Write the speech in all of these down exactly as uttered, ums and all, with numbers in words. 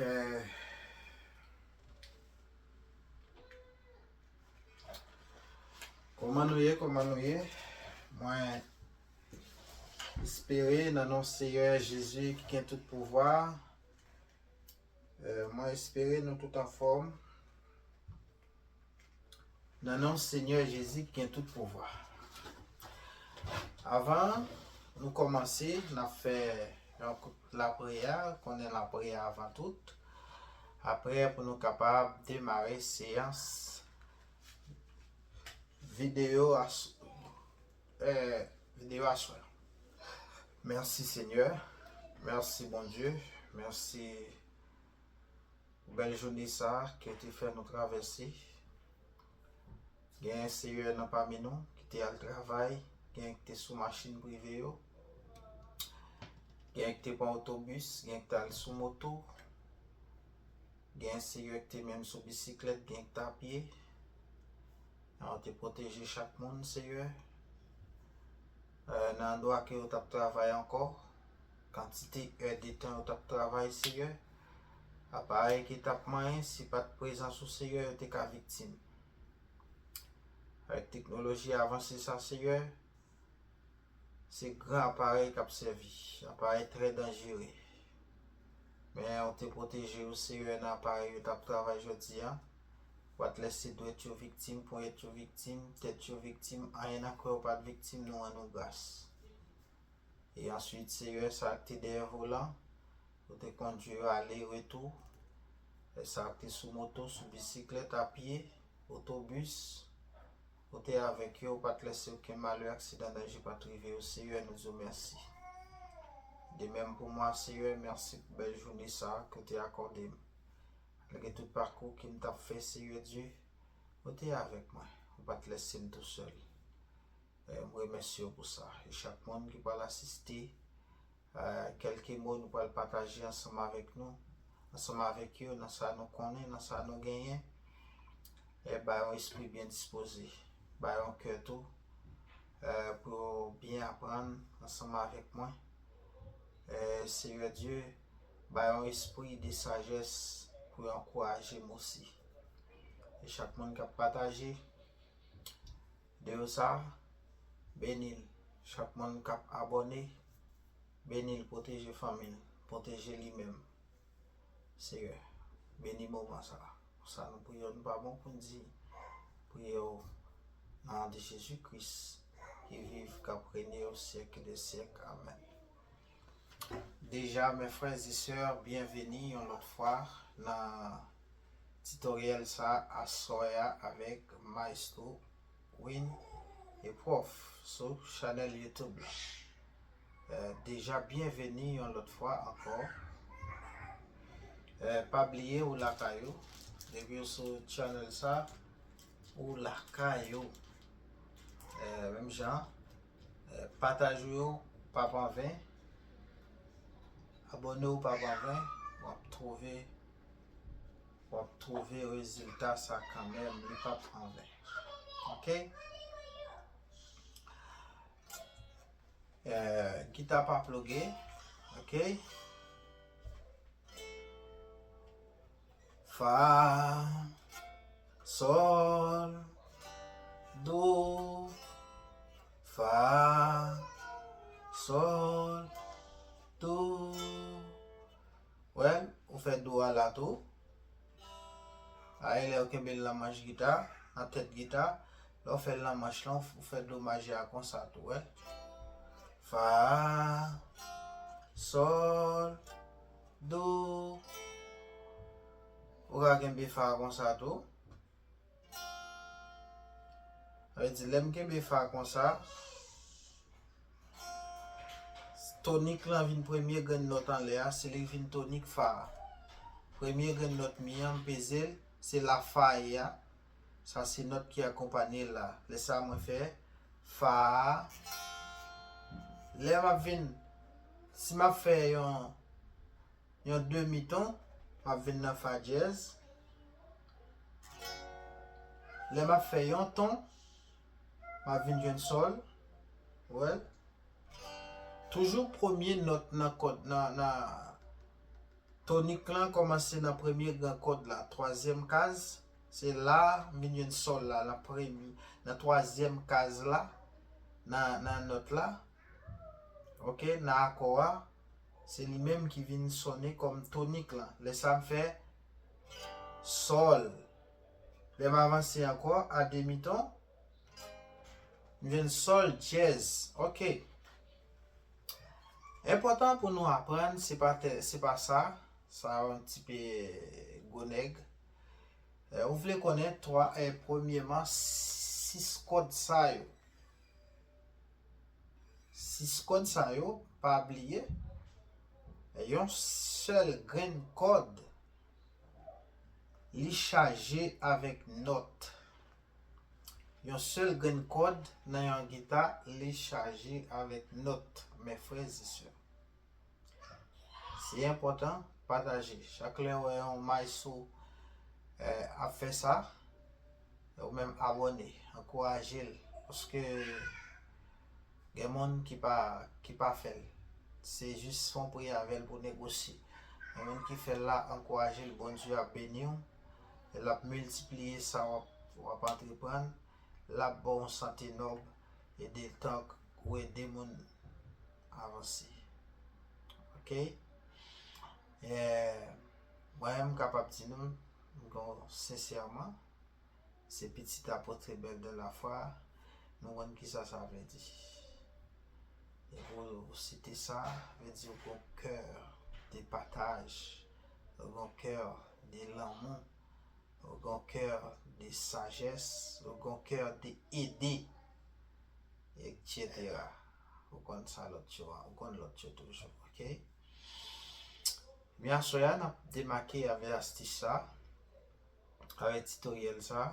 Eh, kòman nou ye? Kòman nou ye? Mwen espere nan non Seyè Jezi ki gen tout pouvwa. Eh, mwen espere nou tout anfòm. Nan non Senyè Jezi ki gen tout pouvwa. Avan nou kòmanse, n ap fè yon kout lapriyè, konnen lapriyè avan tout. Apre, pou nou kapab demare seyans videyo as-, eh, videyo aswè. Mèsi Senyè, mèsi Bondye, mèsi pou bèl jounen sa a ke w te fè nou travèse. Genyen seyè nan pami nou ki te al travay, genyen ki te sou machin prive yo, genyen ki te pran otobis, genyen ki te al sou moto, genyen seyè ki te menm sou bisiklèt, genyen ki te apye. Ou te pwoteje chak moun, Seyè. Eh, nan andwa ke yo t ap travay ankò, kantite èdtan yo t ap travay, Seyè. Aparèy ki t ap manyen, si pa t prezans ou, Seyè, yo te ka viktim. Avèk teknoloji avanse sa, Seyè, se gran aparèy k ap sèvi, aparèy trè danjere. Men ou te pwoteje yo, Seyè, nan aparèy yo t ap travay jodi a. Ou pa t lèse dwèt yo viktim, ponyèt yo viktim, tèt yo viktim, anyen nan kò yo pa t viktim, nou rann ou gras. E answit, Seyè, sa k te dèyè volan, ou te kondui yo ale retou. E sa k te sou moto, sou bisiklèt, apye, otobis, ou te avèk yo, ou pa t lèse okenn malè, aksidan, danje pa t rive yo. Seyè, nou di w mèsi. De menm pou mwen, Seyè, mèsi pou bèl jounen sa a ke w te akòde m. Malgre tout pakou ke m t ap fè, Seyè Dye, ou te avèk mwen. Ou pa t lèse m tousèl. E m remèsye w pou sa. E chak moun ki pral asiste, eh, kèlke mo nou pral pataje ansanm avèk nou, ansanm avèk yo, nan sa nou konnen, nan sa nou genyen, e bay yon espri byen dispoze, bay yon kè tou, eh, pou yo byen aprann ansanm avèk mwen. Eh, Seyè Dye, bay yon espri de sajès pou yo ankouraje m osi. E chak moun k ap pataje, videyo sa, beni l. Chak moun k ap abòne, beni l, pwoteje fanmi l, pwoteje li menm. Seyè, beni moman sa. Sa nou priye w, nou pa bon pou n di, priye w nan non de Jezi Kris ki viv, k ap renye o syèk dè syèk. Amèn. Deja, mes frères et sœurs, byenveni yon lòt fwa nan titoryèl sa aswè a avèk Maestro Win e Prof sou chanèl YouTube la. Eh, deja, byenveni yon lòt fwa ankò. Eh, pa bliye ou lakay ou. Depi ou sou chanèl sa, ou lakay ou. Eh, menm jan, eh, pataj ou yo pa p anven. Abòne w pa p anven. W ap twouve, w ap twouve rezilta sa kanmenm. Li pa p anven. Oke? Eh, gita pa ploge. Oke? Fa, sòl, do, fa, sòl, do. Wè, ou fè do a la tou. A, e lè ou kenbe l nan manch gita, nan tèt gita, lè ou fè l nan manch lan, ou fè do majè a konsa tou, wè. Fa, sòl, do. Ou ka kenbe fa konsa tou. Sa vle di, lè m kenbe fa konsa, tonik lan vin premye grenn nòt anlè a, se li k vin tonik fa a. Premye grenn nòt mi an, m peze l, se la fa ye a. Sa se nòt ki akonpanye l la. Lè sa a mwen fè fa a. Lè m ap vin, si m ap fè yon, yon demi ton, m ap vin nan fa dyèz. Lè m ap fè yon ton, m ap vin jwenn sòl. Wè. Toujou premye nòt nan kòd, nan, nan, Tonik lan kòmanse nan premye gran kòd la, twazyèm kaz, se la m vin jwenn sòl la, nan premye, nan twazyèm kaz la, nan, nan nòt la, ok, nan akò a, se li menm ki vin sonnen kòm tonik lan. Lè sa m fè sòl. Lè m avanse ankò a demi ton, m jwenn sòl dyèz. Ok. Enpòtan pou nou aprann, se pa tè, se pa sa. Sa yon ti pe gwo nèg. Eh, ou vle konnen twa, eh, premyeman, sis kòd sa yo. Sis kòd sa yo, pa bliye, eh, yon sèl grenn kòd, li chaje avèk nòt. Yon sèl grenn kòd nan yon gita, li chaje avèk nòt, mes frères et sœurs. Se enpòtan, pataje. Chak lè w wè yon maestro, eh, ap fè sa, ou menm abòne, ankouraje l. Paske gen moun ki pa, ki pa fè l. Se jis fè yon priyè avè l pou negosye. Gen moun ki fè l la, ankouraje l, Bondye ap beni w. E l ap miltipliye sa w ap, w ap antreprann. L ap ba w yon sante nòb, ede l tank ou ede moun avanse. Ok? Eh, mwen, m kapab di nou, m gen sensèman, se pitit apot rebèl de lafwa, nou konn kisa sa vle di. E pou site sa, vle di ou gen kè de pataj, ou gen kè de lanmou, ou gen kè de sajès, ou gen kè de ede, etsetera. Ou konn sa lòt yo a, ou konn lòt yo toujou, ok? Men aswè a, n ap demake avè astis sa, avè titoryèl sa,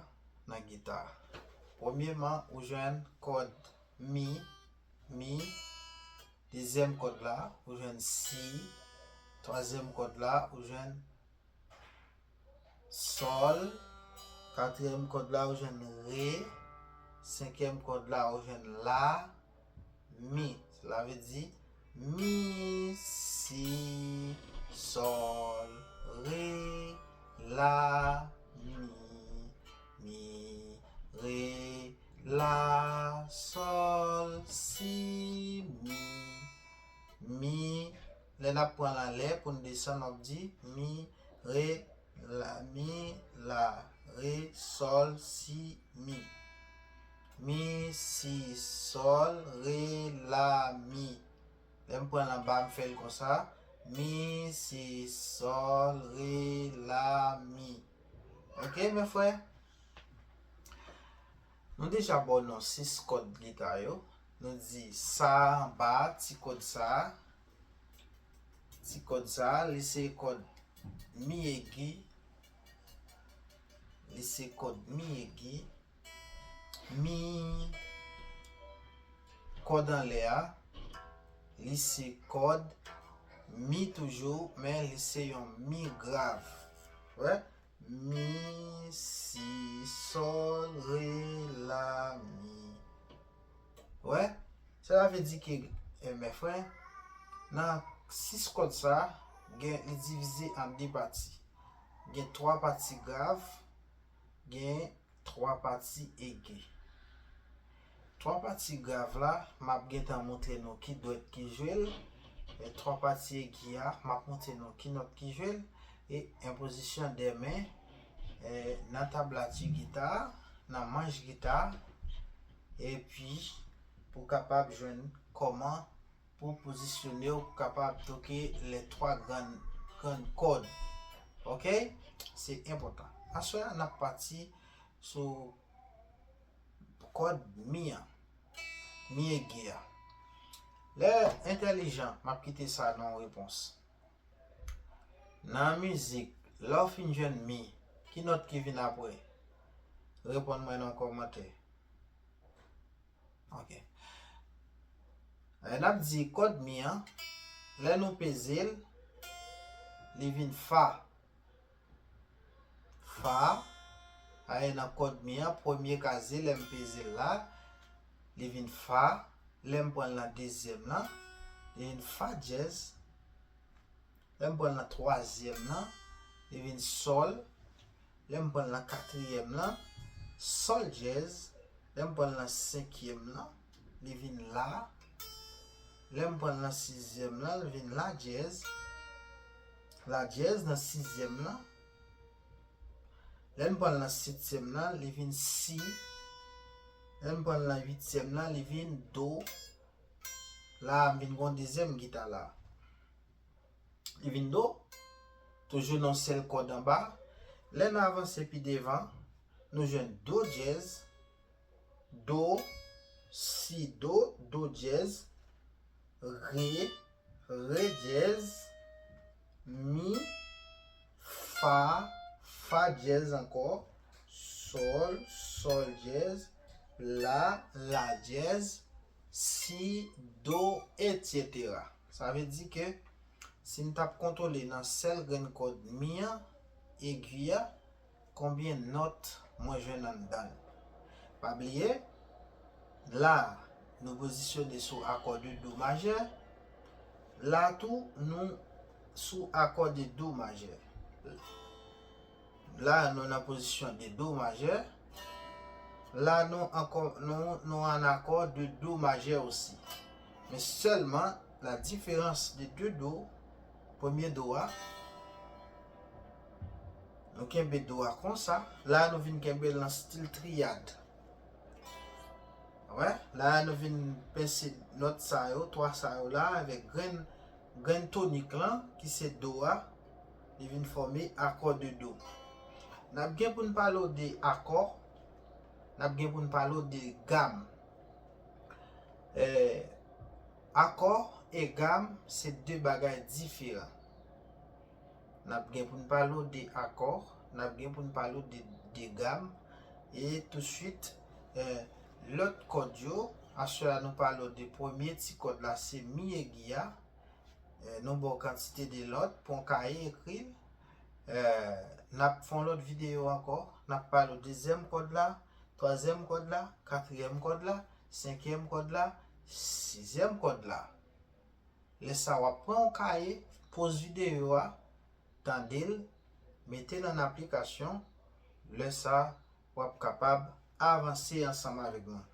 nan gita. Premyeman, ou jwenn kòd mi, mi, dezyèm kòd la, ou jwenn si, twazyèm kòd la, ou jwenn sòl, katriyèm kòd la, ou jwenn re, senkyèm kòd la, ou jwenn la, mi. Sela vle di, mi, si, sòl, re, la, mi, mi, re, la, sòl, si, mi. Mi, lè n ap pran l anlè pou n desann, w ap di mi, re, la, mi, la, re, sòl, si, mi. Mi, si, sòl, re, la, mi. Lè m pran l anba, m fè l konsa. Mi, si, sòl, re, la, mi. Ok, mes frères? Nou deja ba w non sis kòd gita yo. Nou di sa anba, ti kòd sa. Ti kòd sa, li se kòd mi egi. Li se kòd mi egi. Mi, kòd anlè a, li se kòd mi toujou, men li se yon mi grav. Wè? Mi, si, sòl, re, la, mi. Wè? Sela vle di ke, eh, mes frères, nan sis kòd sa, gen, li divize an de pati. Gen twa pati grav, gen twa pati egi. Twa pati grav la, m ap gentan montre nou ki dwèt ki jwe l. E twa pati egi a, m ap montre nou ki nòt ki jwe l. E en pozisyon de men, e nan tablati gita, nan manch gita, epi pou kapab jwenn kòman pou pozisyone w kapab toke les trois grandes, grandes cordes. Ok? Se enpòtan. Aswè a, n ap pati sou kòd mi an. Mi egi a. Lè entèlijan, m ap kite sa nan yon repons. Nan mizik, lè w fin jwenn mi, ki nòt ki vin apre? Reponn mwen nan kòmantè. Ok. E n ap di kòd mi an, lè nou peze l, li vin fa. Fa, a e nan kòd mi an, premye kaze, lè m peze l la, li vin fa. Lè m pran l nan dezyèm lan, li vin fa dyèz. Lè m pran l nan twazyèm lan, li vin sòl. Lè m pran l nan katriyèm lan, sòl dyèz. Lè m pran l nan senkyèm lan, li vin la. Lè m pran l nan sizyèm lan, li vin la dyèz. La dyèz nan sizyèm lan. Lè m pran l nan setyèm lan, li vin si. Lè m pran l nan uityèm lan, li vin do. La a, m vin gon dezyèm gita la. Li vin do. Toujou nan sèl kòd anba. Lè n avanse pi devan, nou jwenn do dyèz, do, si do, do dyèz, re, re dyèz, mi, fa, fa dyèz ankò, sòl, sòl dyèz, la, la dyèz, si, do, etsetera. Sa vle di ke si m t ap kontwole nan sèl grenn kòd mi an, egi a, konbyen nòt mwen jwenn anndan l. Pa bliye, la a, nou pozisyone sou akò de do majè. La tou, nou sou akò de do majè. La a, nou nan pozisyon de do majè. La a, nou ankò, nou, nou an akò de do majè osi. Men sèlman, la diferans de de do, premye do a, nou kenbe do a konsa. La a, nou vin kenbe l nan stil triyad. Wè, la a, nou vin pense nòt sa yo, twa sa yo la, avèk grenn, grenn tonik lan, ki se do a, li vin fòme akò de do. N ap gen pou n pale w de akò, n ap gen pou n pale w de gam. Eh, akò e gam se de bagay diferan. N ap gen pou n pale w de akò, n ap gen pou n pale w de, de gam, e touswit, eh, lòt kòd yo, aswè a nou pale w de premye ti kòd la, se mi egi a, eh, nou ba w kantite de lòt pou w ka ekri l. Eh, n ap fè yon lòt videyo ankò, n ap pale w dezyèm kòd la, twazyèm kòd la, katriyèm kòd la, senkyèm kòd la, sizyèm kòd la. Lè sa w ap pran yon kaye, poz videyo a, tande l, mete l an aplikasyon, lè sa w ap kapab avanse ansanm avèk mwen.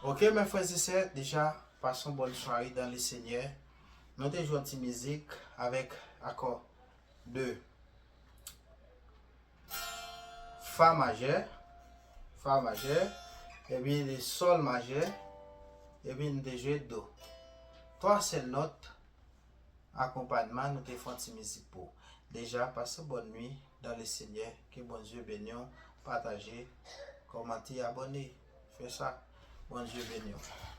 Ok, mes frères et sœurs, déjà, passons bonne soirée dans le Seigneur. Nou te jwe yon ti mizik avèk akò de fa majè, fa majè, epi de sòl majè, epi n te jwe do. Twa sèl nòt akonpayman, nou te fè yon ti mizik pou. Déjà, passez bonne nuit dans le Seigneur. Ke Bondye beni w. Pataje, kòmante, abòne. Fè sa. Bondye beni w.